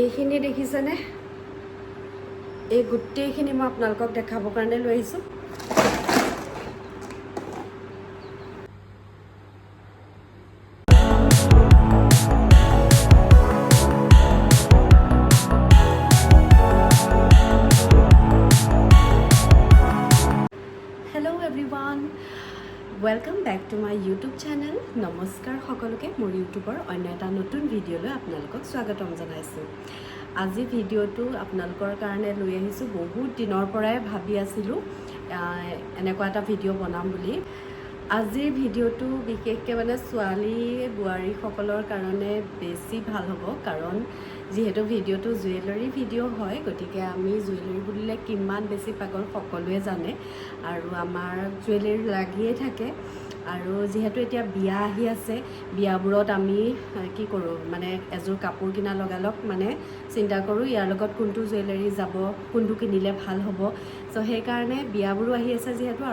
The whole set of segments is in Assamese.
এইখিনি দেখিছেনে? এই গোটেইখিনি মই আপোনালোকক দেখাবৰ কাৰণে লৈ আহিছোঁ। Hello everyone, welcome back to my YouTube channel. নমস্কাৰ সকলোকে, মোৰ ইউটিউবৰ অন্য এটা নতুন ভিডিঅ'লৈ আপোনালোকক স্বাগতম জনাইছোঁ। আজি ভিডিঅ'টো আপোনালোকৰ কাৰণে লৈ আহিছোঁ। বহুত দিনৰ পৰাই ভাবি আছিলোঁ এনেকুৱা এটা ভিডিঅ' বনাম বুলি। আজিৰ ভিডিঅ'টো বিশেষকৈ মানে ছোৱালী বোৱাৰীসকলৰ কাৰণে বেছি ভাল হ'ব, কাৰণ যিহেতু ভিডিঅ'টো জুৱেলাৰী ভিডিঅ' হয়, গতিকে আমি জুৱেলাৰী বুলিলে কিমান বেছি পাগল সকলোৱে জানে আৰু আমাৰ জুৱেলাৰী লাগিয়ে থাকে। আৰু যিহেতু এতিয়া বিয়া আহি আছে, বিয়াবোৰত আমি কি কৰোঁ, মানে এযোৰ কাপোৰ কিনা লগালগ মানে চিন্তা কৰোঁ ইয়াৰ লগত কোনটো জুৱেলাৰী যাব, কোনটো কিনিলে ভাল হ'ব। চ' সেইকাৰণে বিয়াবোৰো আহি আছে যিহেতু,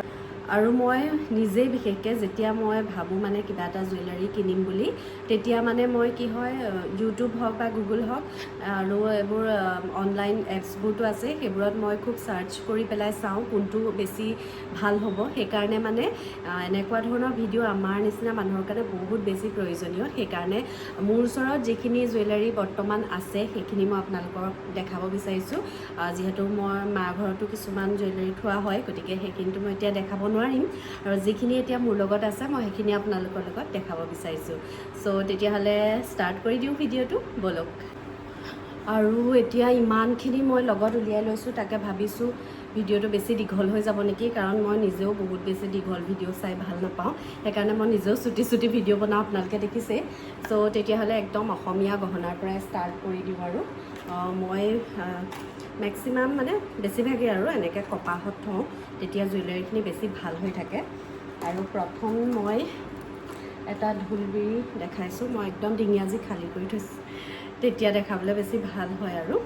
আৰু মই নিজেই বিশেষকৈ যেতিয়া মই ভাবোঁ মানে কিবা এটা জুৱেলাৰী কিনিম বুলি, তেতিয়া মানে মই কি হয়, ইউটিউব হওক বা গুগল হওক আৰু এইবোৰ অনলাইন এপছবোৰতো আছে, সেইবোৰত মই খুব চাৰ্চ কৰি পেলাই চাওঁ কোনটো বেছি ভাল হ'ব। সেইকাৰণে মানে এনেকুৱা ধৰণৰ ভিডিঅ' আমাৰ নিচিনা মানুহৰ কাৰণে বহুত বেছি প্ৰয়োজনীয়। সেইকাৰণে মোৰ ওচৰত যিখিনি জুৱেলাৰী বৰ্তমান আছে, সেইখিনি মই আপোনালোকক দেখাব বিচাৰিছোঁ। যিহেতু মই মা ঘৰতো কিছুমান জুৱেলাৰী থোৱা হয়, গতিকে সেইখিনিতো মই এতিয়া দেখাব নোৱাৰিম আৰু যিখিনি এতিয়া মোৰ লগত আছে, মই সেইখিনি আপোনালোকৰ লগত দেখাব বিচাৰিছোঁ। চ' তেতিয়াহ'লে ষ্টাৰ্ট কৰি দিওঁ ভিডিঅ'টো, ব'লক। আৰু এতিয়া ইমানখিনি মই লগত উলিয়াই লৈছোঁ, তাকে ভাবিছোঁ ভিডিঅ'টো বেছি দীঘল হৈ যাব নেকি, কাৰণ মই নিজেও বহুত বেছি দীঘল ভিডিঅ' চাই ভাল নাপাওঁ। সেইকাৰণে মই নিজেও চুটি চুটি ভিডিঅ' বনাওঁ, আপোনালোকে দেখিছেই। চ' তেতিয়াহ'লে একদম অসমীয়া গহনাৰ পৰাই ষ্টাৰ্ট কৰি দিওঁ। আৰু মই মেক্সিমাম মানে বেছিভাগেই আৰু এনেকৈ কপাহত থওঁ, তেতিয়া জুৱেলাৰীখিনি বেছি ভাল হৈ থাকে। আৰু প্ৰথম মই এটা ঢোলবিৰি দেখাইছোঁ। মই একদম ডিঙি আজি খালী কৰি থৈছোঁ, তেতিয়া দেখাবলৈ বেছি ভাল হয়। আৰু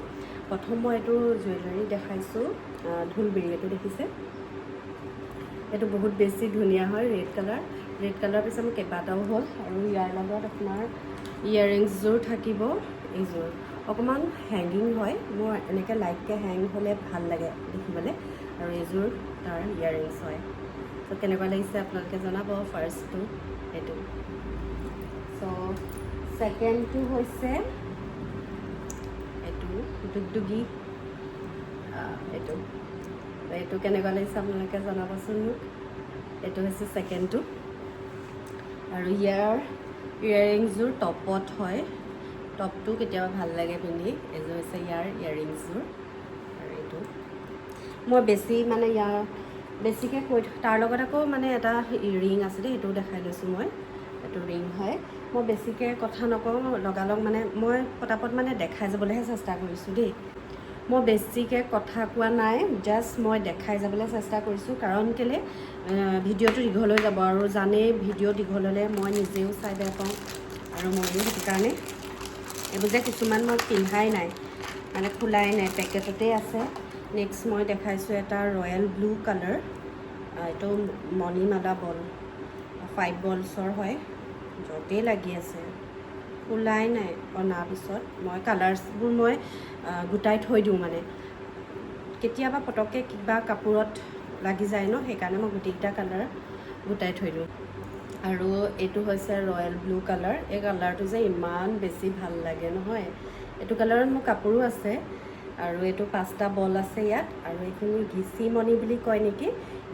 প্ৰথম মই এইটো জুৱেলাৰী দেখাইছোঁ, ঢোলবিৰি। এইটো দেখিছে, এইটো বহুত বেছি ধুনীয়া হয়, ৰেড কালাৰ। ৰেড কালাৰ পিছত মোৰ কেইবাটাও হ'ল। আৰু ইয়াৰ লগত আপোনাৰ ইয়েৰিংছযোৰ থাকিব। এইযোৰ অকণমান হেংগিং হয়, মোৰ এনেকৈ লাইটকৈ হেং হ'লে ভাল লাগে দেখিবলৈ। আৰু এইযোৰ তাৰ ইয়েৰিংছ হয়। ত' কেনেকুৱা লাগিছে আপোনালোকে জনাব। ফাৰ্ষ্টটো এইটো। চ' ছেকেণ্ডটো হৈছে এইটো দুগদুগী। এইটো কেনেকুৱা লাগিছে আপোনালোকে জনাবচোন মোক। এইটো হৈছে ছেকেণ্ডটো। আৰু ইয়াৰ ইয়েৰিংছযোৰ টপত হয়, টপটো কেতিয়াবা ভাল লাগে পিন্ধি। এইযোৰ হৈছে ইয়াৰ ইয়েৰিংছযোৰ। আৰু এইটো মই বেছি মানে ইয়াৰ বেছিকৈ কৈ, তাৰ লগত আকৌ মানে এটা ৰিং আছে দেই, সেইটোও দেখাই লৈছোঁ মই। এইটো ৰিং হয়। মই বেছিকৈ কথা নকওঁ, লগালগ মানে মই পটাপট মানে দেখাই যাবলৈহে চেষ্টা কৰিছোঁ দেই। মই বেছিকৈ কথা কোৱা নাই, জাষ্ট মই দেখাই যাবলৈ চেষ্টা কৰিছোঁ। কাৰণ কেলৈ, ভিডিঅ'টো দীঘল হৈ যাব আৰু জানেই ভিডিঅ' দীঘল হ'লে মই নিজেও চাই বেয়া পাওঁ। আৰু ময়ো সেইটো কাৰণে এইবোৰ যে কিছুমান মই পিন্ধাই নাই, মানে খোলাই নাই, পেকেটতেই আছে। নেক্সট মই দেখাইছোঁ এটা ৰয়েল ব্লু কালাৰ। এইটো মণিমালা বল, 5 বলছৰ হয়। য'তেই লাগি আছে, খোলাই নাই অনাৰ পিছত। মই কালাৰ্ছবোৰ মই গোটাই থৈ দিওঁ, মানে কেতিয়াবা পটককৈ কিবা কাপোৰত লাগি যায় ন, সেইকাৰণে মই গোটেইকেইটা কালাৰ গোটাই থৈ দিওঁ। আৰু এইটো হৈছে ৰয়েল ব্লু কালাৰ। এই কালাৰটো যে ইমান বেছি ভাল লাগে নহয়। এইটো কালাৰত মোৰ কাপোৰো আছে। আৰু এইটো পাঁচটা বল আছে ইয়াত। আৰু এইখিনি ঘিচি মণি বুলি কয় নেকি,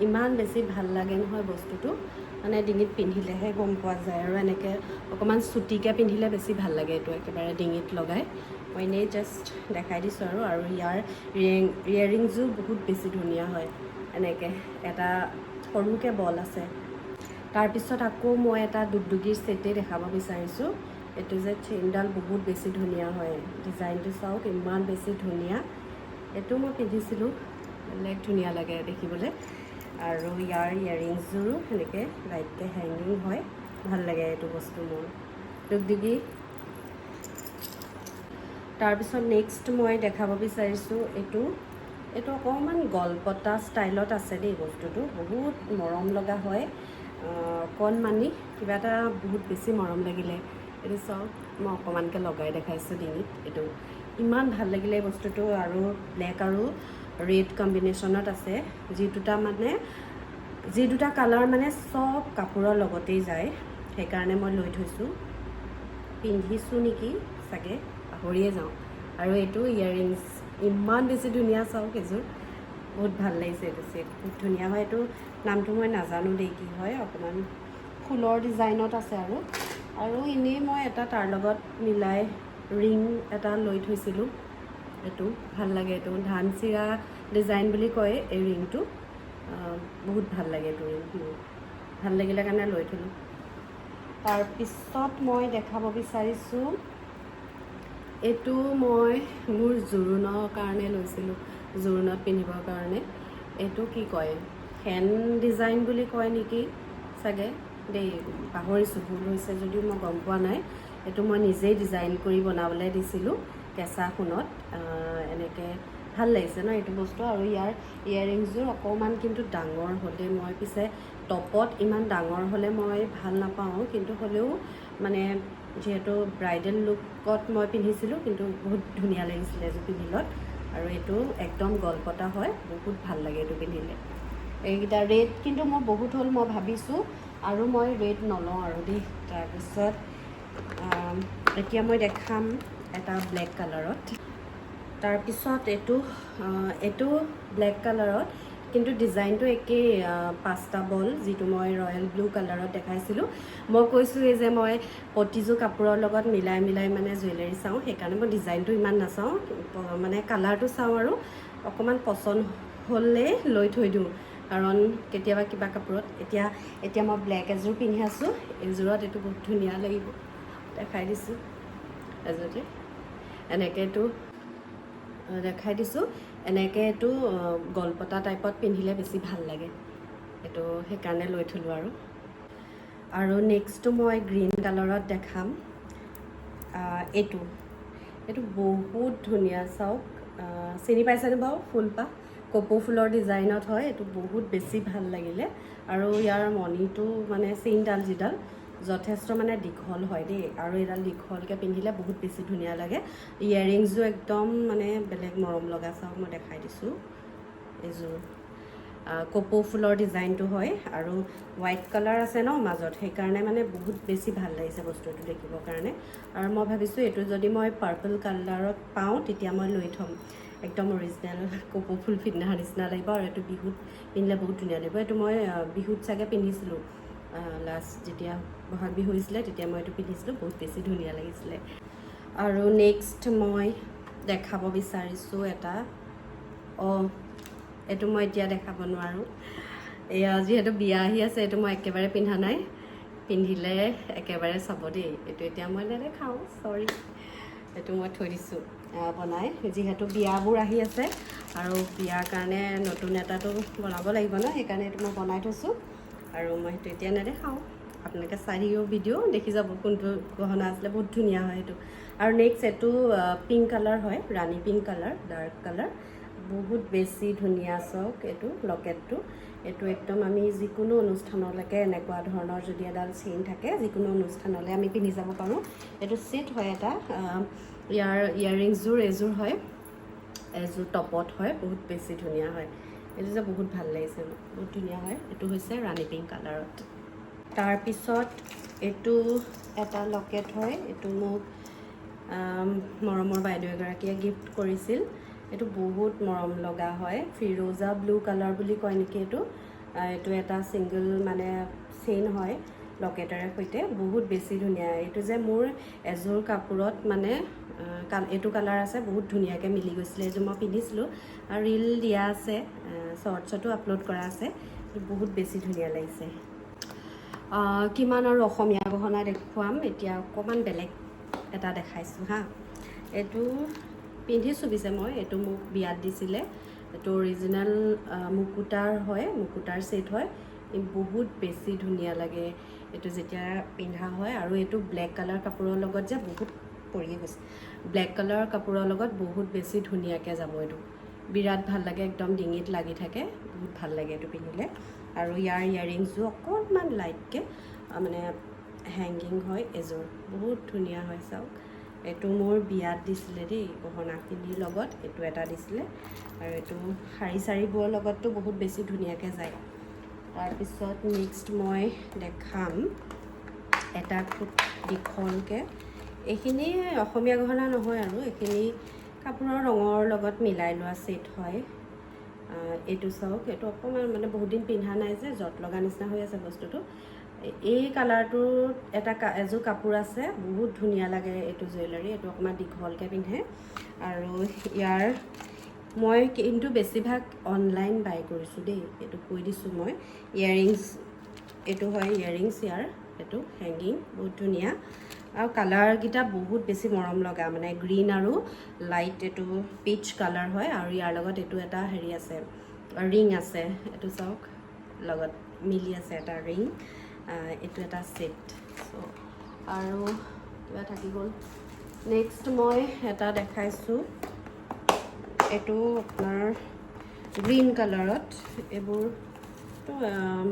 ইমান বেছি ভাল লাগে নহয় বস্তুটো, মানে ডিঙিত পিন্ধিলেহে গম পোৱা যায়। আৰু এনেকৈ অকণমান চুটিকৈ পিন্ধিলে বেছি ভাল লাগে এইটো একেবাৰে ডিঙিত লগাই। মই এনেই জাষ্ট দেখাই দিছোঁ আৰু। আৰু ইয়াৰ ইয়েৰিংযোৰ বহুত বেছি ধুনীয়া হয়, এনেকৈ এটা সৰুকৈ বল আছে। তাৰপিছত আকৌ মই এটা দুগদুগীৰ ছেটেই দেখাব বিচাৰিছোঁ। এইটো যে চেইনডাল বহুত বেছি ধুনীয়া হয়, ডিজাইনটো চাওক, ইমান বেছি ধুনীয়া। এইটো মই পিন্ধিছিলোঁ, বেলেগ ধুনীয়া লাগে দেখিবলৈ। আৰু ইয়াৰ ইয়েৰিংছযোৰো সেনেকৈ লাইটকৈ হেংগিং হয়, ভাল লাগে এইটো বস্তু মোৰ দুগদুগী। তাৰপিছত নেক্সট মই দেখাব বিচাৰিছোঁ এইটো। এইটো অকণমান গলপতা ষ্টাইলত আছে দেই। বস্তুটো বহুত মৰম লগা হয়, অকণমানি কিবা এটা বহুত বেছি মৰম লাগিলে। এইটো চাওক, মই অকণমানকৈ লগাই দেখাইছোঁ ডিঙিত। এইটো ইমান ভাল লাগিলে এই বস্তুটো। আৰু ব্লেক আৰু ৰেড কম্বিনেশ্যনত আছে, যি দুটা কালাৰ মানে চব কাপোৰৰ লগতেই যায়, সেইকাৰণে মই লৈ থৈছোঁ। পিন্ধিছোঁ নেকি চাগে, পাহৰিয়ে যাওঁ। আৰু এইটো ইয়েৰিংছ ইমান বেছি ধুনীয়া, চাওক এযোৰ। বহুত ভাল লাগিছে এইটো ছেট, বহুত ধুনীয়া হয়। এইটো নামটো মই নাজানো দেই কি হয়, অকণমান ফুলৰ ডিজাইনত আছে। আৰু এনেই মই এটা তাৰ লগত মিলাই ৰিং এটা লৈ থৈছিলোঁ। এইটো ভাল লাগে। এইটো ধান চিৰা ডিজাইন বুলি কয় এই ৰিংটো। বহুত ভাল লাগে এইটো ৰিং মোৰ। ভাল লাগিলে কাৰণে লৈ থ'লোঁ। তাৰপিছত মই দেখাব বিচাৰিছোঁ, এইটো মই মোৰ জোৰোণৰ কাৰণে লৈছিলোঁ, জোৰোণত পিন্ধিবৰ কাৰণে। এইটো কি কয়, ফেন ডিজাইন বুলি কয় নেকি চাগে দেই, পাহৰিছোঁ। ভুল হৈছে যদিও মই গম পোৱা নাই। এইটো মই নিজেই ডিজাইন কৰি বনাবলৈ দিছিলোঁ কেঁচা সোণত। এনেকৈ ভাল লাগিছে ন এইটো বস্তু? আৰু ইয়াৰ ইয়েৰিংছযোৰ অকণমান কিন্তু ডাঙৰ হ'লে, মই পিছে টপত ইমান ডাঙৰ হ'লে মই ভাল নাপাওঁ, কিন্তু হ'লেও মানে যিহেতু ব্ৰাইডেল লুকত মই পিন্ধিছিলোঁ, কিন্তু বহুত ধুনীয়া লাগিছিলে এযোৰ পিন্ধিলত। আৰু এইটো একদম গলপতা হয়, বহুত ভাল লাগে এইটো পিন্ধিলে। এইকেইটা ৰেড কিন্তু মোৰ বহুত হ'ল, মই ভাবিছোঁ আৰু মই ৰেড নলওঁ আৰু দেই। তাৰপিছত এতিয়া মই দেখাম এটা ব্লেক কালাৰত। তাৰপিছত এইটো ব্লেক কালাৰত, কিন্তু ডিজাইনটো একেই, পাঁচটা বল, যিটো মই ৰয়েল ব্লু কালাৰত দেখাইছিলোঁ। মই কৈছোঁৱেই যে মই প্ৰতিযোৰ কাপোৰৰ লগত মিলাই মিলাই মানে জুৱেলাৰী চাওঁ, সেইকাৰণে মই ডিজাইনটো ইমান নাচাওঁ, মানে কালাৰটো চাওঁ আৰু অকণমান পচন্দ হ'লে লৈ থৈ দিওঁ, কাৰণ কেতিয়াবা কিবা কাপোৰত। এতিয়া মই ব্লেক এযোৰ পিন্ধি আছোঁ, এইযোৰত এইটো বহুত ধুনীয়া লাগিব। দেখাই দিছোঁ এযোৰতে। এনেকৈ এইটো দেখাই দিছোঁ। এনেকৈ এইটো গলপতা টাইপত পিন্ধিলে বেছি ভাল লাগে এইটো, সেইকাৰণে লৈ থ'লোঁ। আৰু নেক্সটটো মই গ্ৰীণ কালাৰত দেখাম। এইটো বহুত ধুনীয়া, চাওক। চিনি পাইছেনে বাৰু? ফুলপাহ কপৌ ফুলৰ ডিজাইনত হয়। এইটো বহুত বেছি ভাল লাগিলে। আৰু ইয়াৰ মণিটো মানে চেইনডাল যিডাল যথেষ্ট মানে দীঘল হয় দেই, আৰু এইডাল দীঘলকৈ পিন্ধিলে বহুত বেছি ধুনীয়া লাগে। ইয়েৰিংছো একদম মানে বেলেগ মৰম লগা, চাওক, মই দেখাই দিছোঁ। এইযোৰ কপৌ ফুলৰ ডিজাইনটো হয় আৰু হোৱাইট কালাৰ আছে ন মাজত, সেইকাৰণে মানে বহুত বেছি ভাল লাগিছে বস্তুটো দেখিবৰ কাৰণে। আৰু মই ভাবিছোঁ এইটো যদি মই পাৰ্পল কালাৰত পাওঁ, তেতিয়া মই লৈ থ'ম। একদম অৰিজিনেল কপৌ ফুল পিন্ধাৰ নিচিনা লাগিব আৰু এইটো বিহুত পিন্ধিলে বহুত ধুনীয়া লাগিব। এইটো মই বিহুত চাগে পিন্ধিছিলোঁ, লাষ্ট যেতিয়া বহাগ বিহু হৈছিলে, তেতিয়া মই এইটো পিন্ধিছিলোঁ, বহুত বেছি ধুনীয়া লাগিছিলে। আৰু নেক্সট মই দেখাব বিচাৰিছোঁ এটা, অঁ, এইটো মই এতিয়া দেখাব নোৱাৰোঁ। এয়া যিহেতু বিয়া আহি আছে, এইটো মই একেবাৰে পিন্ধা নাই। পিন্ধিলে একেবাৰে চাব দেই। এইটো এতিয়া মই নেদেখাওঁ, চৰি। এইটো মই থৈ দিছোঁ বনাই, যিহেতু বিয়াবোৰ আহি আছে আৰু বিয়াৰ কাৰণে নতুন এটাতো বনাব লাগিব ন, সেইকাৰণে এইটো মই বনাই থৈছোঁ আৰু মই সেইটো এতিয়া নেদেখাওঁ। আপোনালোকে চাই থাকিব ভিডিঅ', দেখি যাব কোনটো গহনা আছিলে। বহুত ধুনীয়া হয় সেইটো। আৰু নেক্সট এইটো পিংক কালাৰ হয়, ৰাণী পিংক কালাৰ, ডাৰ্ক কালাৰ, বহুত বেছি ধুনীয়া। চাওক এইটো লকেটটো। এইটো একদম আমি যিকোনো অনুষ্ঠানলৈকে এনেকুৱা ধৰণৰ যদি এডাল চেইন থাকে, যিকোনো অনুষ্ঠানলৈ আমি পিন্ধি যাব পাৰোঁ। এইটো ছেট হয় এটা। ইয়াৰ ইয়েৰিংছযোৰ এযোৰ হয়, এযোৰ টপত হয়, বহুত বেছি ধুনীয়া হয়। এইটো যে বহুত ভাল লাগিছে মোক, বহুত ধুনীয়া হয়। এইটো হৈছে ৰাণী পিংক কালাৰত। তাৰপিছত এইটো এটা লকেট হয়। এইটো মোক মৰমৰ বাইদেউ এগৰাকীয়ে গিফ্ট কৰিছিল। এইটো বহুত মৰম লগা হয়। ফিৰোজা ব্লু কালাৰ বুলি কয় নেকি এইটো। এইটো এটা ছিংগল মানে চেইন হয় লকেটেৰে সৈতে, বহুত বেছি ধুনীয়া। এইটো যে মোৰ এযোৰ কাপোৰত মানে এইটো কালাৰ আছে, বহুত ধুনীয়াকৈ মিলি গৈছিলে। এইযোৰ মই পিন্ধিছিলোঁ আৰু ৰিল দিয়া আছে, শ্বৰ্টছতো আপলোড কৰা আছে। এইটো বহুত বেছি ধুনীয়া লাগিছে। কিমান আৰু অসমীয়া গহনা দেখুৱাম, এতিয়া অকণমান বেলেগ এটা দেখাইছোঁ হা। এইটো পিন্ধিছোঁ পিছে মই, এইটো মোক বিয়াত দিছিলে। এইটো অৰিজিনেল মুকুতাৰ হয়, মুকুতাৰ ছেট হয়। ই বহুত বেছি ধুনীয়া লাগে এইটো যেতিয়া পিন্ধা হয়। আৰু এইটো ব্লেক কালাৰ কাপোৰৰ লগত যে বহুত পৰিয়ে গৈছে, ব্লেক কালাৰ কাপোৰৰ লগত বহুত বেছি ধুনীয়াকৈ যাব এইটো। বিৰাট ভাল লাগে, একদম ডিঙিত লাগি থাকে, বহুত ভাল লাগে এইটো পিন্ধিলে। আৰু ইয়াৰ ইয়েৰিংছো অকণমান লাইটকৈ মানে হেংগিং হয় এযোৰ, বহুত ধুনীয়া হয়। চাওক, এইটো মোৰ বিয়াত দিছিলে দেই, গহনাখিনিৰ লগত এইটো এটা দিছিলে। আৰু এইটো শাৰী চাৰীবোৰৰ লগততো বহুত বেছি ধুনীয়াকৈ যায়। তাৰপিছত নেক্সট মই দেখাম এটা খুব দীঘলকৈ। এইখিনি অসমীয়া গহনা নহয় আৰু, এইখিনি কাপোৰৰ ৰঙৰ লগত মিলাই লোৱা ছেট হয়। এইটো চাওক, এইটো অকণমান মানে বহুত দিন পিন্ধা নাই যে জট লগা নিচিনা হৈ আছে বস্তুটো। এই কালাৰটোত এটা এযোৰ কাপোৰ আছে, বহুত ধুনীয়া লাগে এইটো জুৱেলাৰী। এইটো অকণমান দীঘলকৈ পিন্ধে। আৰু ইয়াৰ মই কিন্তু বেছিভাগ অনলাইন বাই কৰিছোঁ দেই, এইটো কৈ দিছোঁ মই। ইয়েৰিংছ এইটো হয়, ইয়েৰিংছ ইয়াৰ এইটো হেংগিং বহুত ধুনীয়া আৰু কালাৰকেইটা বহুত বেছি মৰম লগা, মানে গ্ৰীণ আৰু লাইট এইটো পিচ কালাৰ হয়। আৰু ইয়াৰ লগত এইটো এটা হেৰি আছে, ৰিং আছে। এইটো চাওক, লগত মিলি আছে এটা ৰিং। এইটো এটা ছেট। চ' আৰু কিবা থাকি গ'ল। নেক্সট মই এটা দেখাইছোঁ, এইটো আপোনাৰ গ্ৰীণ কালাৰত। এইবোৰতো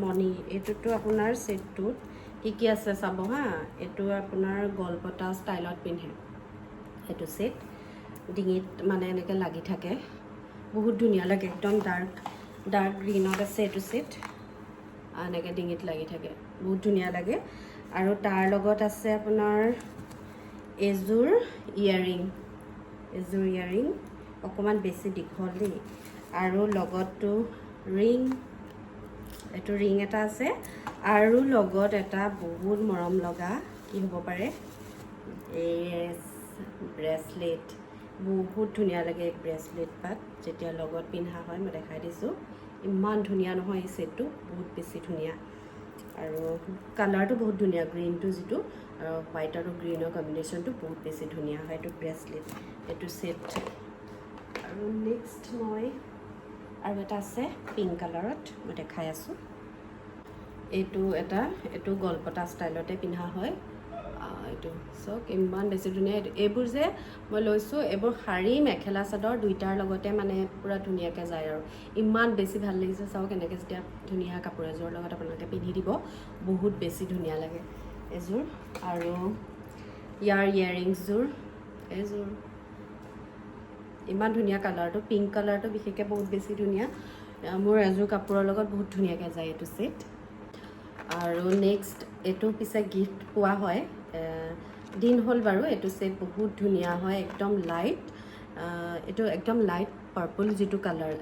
মণি। এইটোতো আপোনাৰ ছেটটোত কি কি আছে চাব হা। এইটো আপোনাৰ গলপতা ষ্টাইলত পিন্ধে এইটো ছেট। ডিঙিত মানে এনেকৈ লাগি থাকে, বহুত ধুনীয়া লাগে। একদম ডাৰ্ক ডাৰ্ক গ্ৰীণত আছে এইটো ছেট। এনেকৈ ডিঙিত লাগি থাকে, বহুত ধুনীয়া লাগে। আৰু তাৰ লগত আছে আপোনাৰ এযোৰ ইয়েৰিং। এযোৰ ইয়েৰিং অকণমান বেছি দীঘল দেই। আৰু লগতটো ৰিং, এইটো ৰিং এটা আছে। আৰু লগত এটা বহুত মৰম লগা কি হ'ব পাৰে? এই ব্ৰেচলেট। বহুত ধুনীয়া লাগে এই ব্ৰেচলেট পাত যেতিয়া লগত পিন্ধা হয়। মই দেখাই দিছোঁ, ইমান ধুনীয়া নহয় এই ছেটটো, বহুত বেছি ধুনীয়া। আৰু কালাৰটো বহুত ধুনীয়া, গ্ৰীণটো যিটো আৰু হোৱাইট আৰু গ্ৰীণৰ কম্বিনেশ্যনটো বহুত বেছি ধুনীয়া হয়। এইটো ব্ৰেচলেট, এইটো ছেট। আৰু নেক্সট মই আৰু এটা আছে পিংক কালাৰত, মই দেখাই আছোঁ। এইটো এটা, এইটো গলপতা ষ্টাইলতে পিন্ধা হয়। এইটো চাওক, ইমান বেছি ধুনীয়া এইবোৰ যে মই লৈছোঁ, এইবোৰ শাৰী, মেখেলা চাদৰ দুইটাৰ লগতে মানে পূৰা ধুনীয়াকৈ যায় আৰু ইমান বেছি ভাল লাগিছে। চাওক, এনেকৈ যেতিয়া ধুনীয়া কাপোৰ এযোৰৰ লগত আপোনালোকে পিন্ধি দিব, বহুত বেছি ধুনীয়া লাগে এযোৰ। আৰু ইয়াৰ ইয়েৰিংছযোৰ এইযোৰ, ইমান ধুনীয়া কালাৰটো, পিংক কালাৰটো বিশেষকৈ বহুত বেছি ধুনীয়া। মোৰ এযোৰ কাপোৰৰ লগত বহুত ধুনীয়াকৈ যায় এইটো ছেট। আৰু নেক্সট এইটো পিছে গিফ্ট পোৱা হয়, দিন হ'ল বাৰু। এইটো ছেট বহুত ধুনীয়া হয়, একদম লাইট, এইটো একদম লাইট পাৰ্পল যিটো কালাৰ,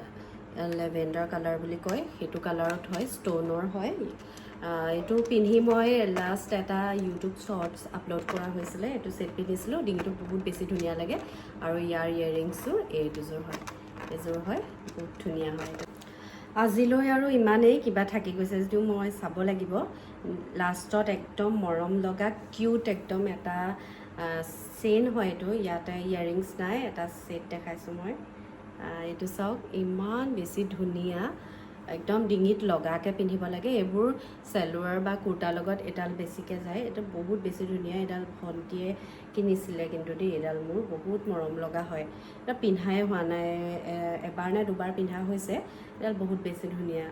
লেভেণ্ডাৰ কালাৰ বুলি কয়, সেইটো কালাৰত হয়, ষ্ট'নৰ হয়। এইটো পিন্ধি মই লাষ্ট এটা ইউটিউব শ্বৰ্টছ আপলোড কৰা হৈছিলে। এইটো ছেট পিন্ধিছিলোঁ, ডিঙিটো বহুত বেছি ধুনীয়া লাগে। আৰু ইয়াৰ ইয়েৰিংছটো এই দুযোৰ হয়, এযোৰ হয়, বহুত ধুনীয়া হয় এইটো। আজিলৈ আৰু ইমানেই। কিবা থাকি গৈছে যদিও মই চাব লাগিব। লাষ্টত একদম মৰম লগা কিউট একদম এটা চেইন হয় এইটো। ইয়াতে ইয়েৰিংছ নাই, এটা ছেট দেখাইছোঁ মই। এইটো চাওক, ইমান বেছি ধুনীয়া, একদম ডিঙিত লগাকৈ পিন্ধিব লাগে। এইবোৰ চেলোৱাৰ বা কুৰ্তাৰ লগত এডাল বেছিকৈ যায়। এইটো বহুত বেছি ধুনীয়া। এডাল ভণ্টিয়ে কিনিছিলে কিন্তু দেই। এডাল মোৰ বহুত মৰম লগা হয়। এটা পিন্ধাই হোৱা নাই, এবাৰ নে দুবাৰ পিন্ধা হৈছে। এডাল বহুত বেছি ধুনীয়া।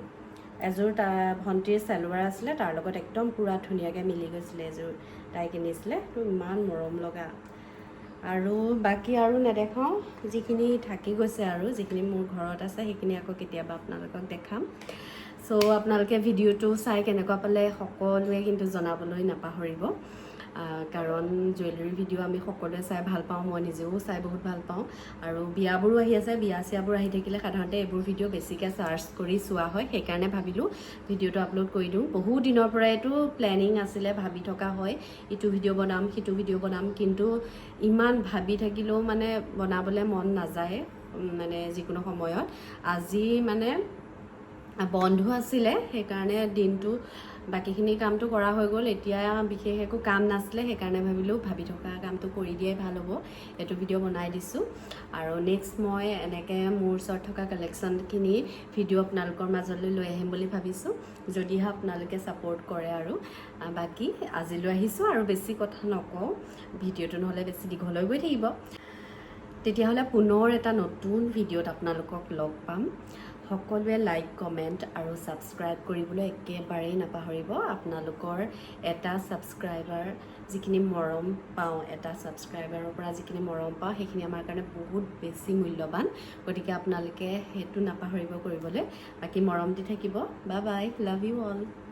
এযোৰ তাৰ ভণ্টিৰ চেলোৱাৰ আছিলে, তাৰ লগত একদম পূৰা ধুনীয়াকৈ মিলি গৈছিলে। এযোৰ তাই কিনিছিলে, এইটো ইমান মৰম লগা। আৰু বাকী আৰু নেদেখাওঁ, যিখিনি থাকি গৈছে আৰু যিখিনি মোৰ ঘৰত আছে, সেইখিনি আকৌ কেতিয়াবা আপোনালোকক দেখাম। চ' আপোনালোকে ভিডিঅ'টো চাই কেনেকুৱা পালে সকলোৱে কিন্তু জনাবলৈ নাপাহৰিব, কাৰণ জুৱেলাৰী ভিডিঅ' আমি সকলোৱে চাই ভাল পাওঁ। মই নিজেও চাই বহুত ভাল পাওঁ। আৰু বিয়াবোৰো আহি আছে, বিয়া চিয়াবোৰ আহি থাকিলে সাধাৰণতে এইবোৰ ভিডিঅ' বেছিকৈ চাৰ্চ কৰি চোৱা হয়। সেইকাৰণে ভাবিলোঁ ভিডিঅ'টো আপলোড কৰি দিওঁ। বহুত দিনৰ পৰাইতো প্লেনিং আছিলে, ভাবি থকা হয় ইটো ভিডিঅ' বনাম, সিটো ভিডিঅ' বনাম, কিন্তু ইমান ভাবি থাকিলেও মানে বনাবলৈ মন নাযায় মানে যিকোনো সময়ত। আজি মানে বন্ধ আছিলে, সেইকাৰণে দিনটো বাকীখিনি কামটো কৰা হৈ গ'ল। এতিয়া বিশেষ একো কাম নাছিলে, সেইকাৰণে ভাবিলোঁ ভাবি থকা কামটো কৰি দিয়াই ভাল হ'ব। এইটো ভিডিঅ' বনাই দিছোঁ। আৰু নেক্সট মই এনেকৈ মোৰ ওচৰত থকা কালেকশ্যনখিনি ভিডিঅ' আপোনালোকৰ মাজলৈ লৈ আহিম বুলি ভাবিছোঁ, যদিহে আপোনালোকে ছাপোৰ্ট কৰে। আৰু বাকী আজিলৈ আহিছোঁ আৰু বেছি কথা নকওঁ, ভিডিঅ'টো নহ'লে বেছি দীঘল হৈ গৈ থাকিব। তেতিয়াহ'লে পুনৰ এটা নতুন ভিডিঅ'ত আপোনালোকক লগ পাম। সকলোৱে লাইক, কমেণ্ট আৰু ছাবস্ক্ৰাইব কৰিবলৈ একেবাৰেই নাপাহৰিব। আপোনালোকৰ এটা ছাবস্ক্ৰাইবাৰ যিখিনি মৰম পাওঁ, এটা ছাবস্ক্ৰাইবাৰৰ পৰা যিখিনি মৰম পাওঁ, সেইখিনি আমাৰ কাৰণে বহুত বেছি মূল্যৱান। গতিকে আপোনালোকে সেইটো নাপাহৰিব কৰিবলৈ। বাকী মৰম দি থাকিব। Bye bye, love you all.